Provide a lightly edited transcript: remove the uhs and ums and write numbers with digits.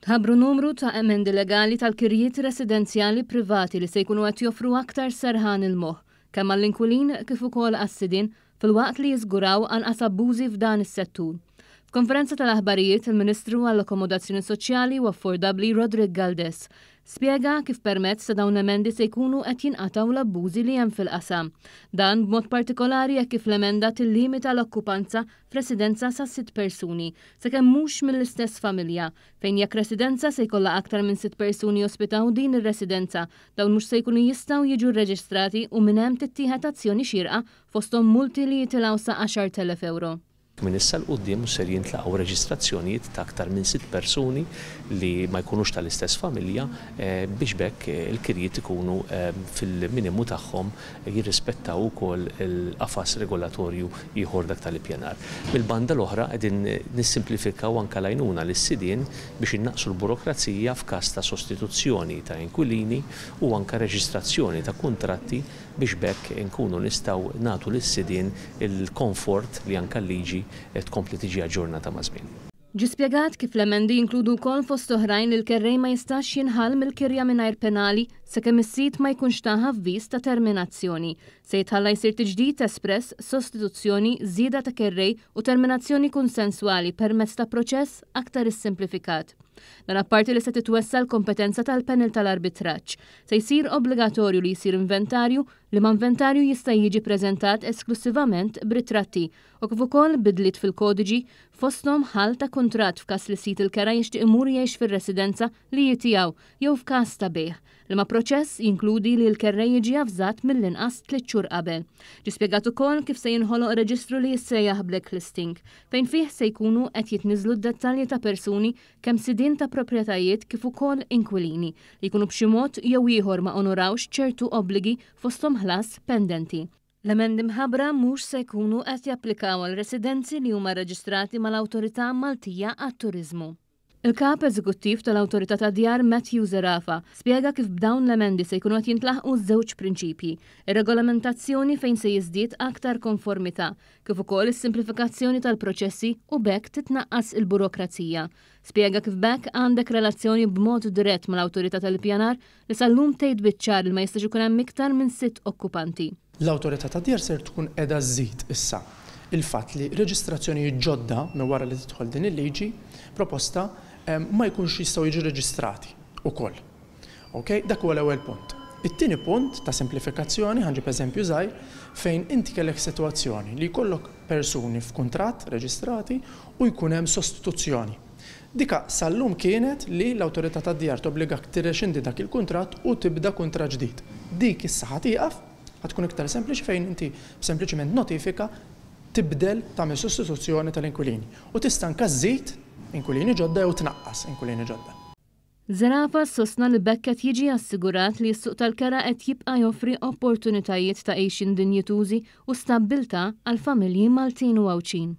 Tħabbru numru ta' emendi legali tal-kirjiet residenzjali privati li se jkunu qed joffru aktar serħan il-moħħ, kemm għall-inkwilin kif ukoll għas-sidien, filwaqt li jiżguraw anqas abbużi f'dan is-settur. F'konferenza tal-aħbarijiet, il-Ministru għall-Akkomodazzjoni Soċjali u Affordabbli Roderick Galdes spjega kif permezz ta' dawn l-emendi se jkunu qed jinqatgħu l-abbużi li hemm fil-qasam. Dan b'mod partikolari hekk kif l-emenda tillimita l-okkupanza f'residenza sa sitt persuni, sakemm mhux mill-istess familja, fejn jekk residenza se jkollha aktar minn sitt persuni jospitaw din ir-residenza, dawn mhux se jkunu jistgħu jiġu rreġistrati u minn hemm tittieħed azzjoni xierqa fosthom multi li jitilgħu sa 10,000 ewro. Minn issa 'l quddiem mhux ser jintlaqgħu reġistrazzjonijiet ta' aktar minn sitt persuni li ma jkunux tal-istess familja biex b'hekk il-kirjiet ikunu fil-minimu tagħhom jirrispettaw ukoll il-qafas regolatorju ieħor dak tal-ippjanar. Mill-banda l-oħra qegħdin nissimplifikaw anke l-għajnuna lis-sidien biex innaqqsu l-burokrazija f'każ ta' sostituzzjoni ta' inkwilini u anke reġistrazzjoni ta' kuntratti biex b'hekk inkunu nistgħu nagħtu lis-sidien il-komfort li anke l-liġi tkompli tiġi aġġornata maż-żmien. Ġie spjegat kif l-emendi jinkludu wkoll fost oħrajn li l-kerrej ma jistax jinħall mill-kirja mingħajr penali sakemm is-sid ma jkunx tah avviż ta' terminazzjoni. Se jitħalla jsir tiġdid espress, sostituzzjoni, żieda ta' kerrej u terminazzjoni kunsenswali permezz ta' proċess aktar issimplifikat. Dan apparti li se titwessa' l-kompetenza tal-panel tal-arbitraġġ. Se jsir obbligatorju li jsir inventarju, liema inventarju jista' jiġi ppreżentat esklussivament b'ritratti u kif ukoll bidliet fil-kodiġi, fosthom ħall ta' kuntratt f'każ li sid il-kera jixtieq imur jgħix fir-residenza li hi tiegħu jew f'każ ta' bejgħ, liema proċess jinkludi li l-kerrej jiġi avżat mill-inqas tliet xhur qabel. Ġie spjegat ukoll kif se jinħoloq reġistru li jissejjaħ blacklisting, fejn fih se jkunu qed jitniżżlu d-dettalji ta' persuni kemm sidien ta' proprjetajiet kif ukoll inkwilini li jkunu b'xi mod jew ieħor ma onorawx ċertu obbligi fosthom ħlas pendenti. L-emendi mħabbra mhux se jkunu qed japplikaw għal residenzi li huma rreġistrati mal-Awtorità Maltija għat-Turiżmu. Il-Kap Eżekuttiv tal-Awtorità tad-Djar Matthew Zerafa spjega kif b'dawn l-emendi se jkunu qed jintlaħqu żewġ prinċipji, ir-regolamentazzjoni fejn se jiżdied aktar konformità, kif ukoll is-simplifikazzjoni tal-proċessi u b'hekk titnaqqas il-burokrazija. Spjega kif b'hekk għandek relazzjoni b'mod dirett mal-Awtorità tal-Ippjanar li sal-lum tgħid biċ-ċar li ma jistax ikun hemm iktar minn sitt okkupanti. L-Awtorità tad-Djar ser tkun qiegħda żżid issa il-fatt li reġistrazzjonijiet ġodda minn wara li tidħol din il-liġi proposta ma jkunx jistgħu jiġu reġistrati ukoll. Ok? Dak huwa l-ewwel punt. It-tieni punt ta' simplifikazzjoni, ħa nġib eżempju żgħir, fejn inti kellek sitwazzjoni li jkollok persuni f'kuntratt reġistrati u jkun hemm sostituzzjoni. Dika sal-lum kienet li l-Awtorità tad-Djar tobbligak tirrexindi dak il-kuntratt u tibda kuntratt ġdid. Dik issa ħa tieqaf, ħa tkun iktar sempliċi fejn inti b'sempliċiment notifika tibdel, tagħmel sostituzzjoni tal-inkwilini. U tista' anke żżid inkwilini ġodda jew tnaqqas inkwilini ġodda. Zerafa sostna li b'hekk qed jiġi assigurat li s-suq tal-kera qed jibqa' joffri opportunitajiet ta' għixien dinjitużi u stabbiltà għall-familji Maltin u Għawdxin.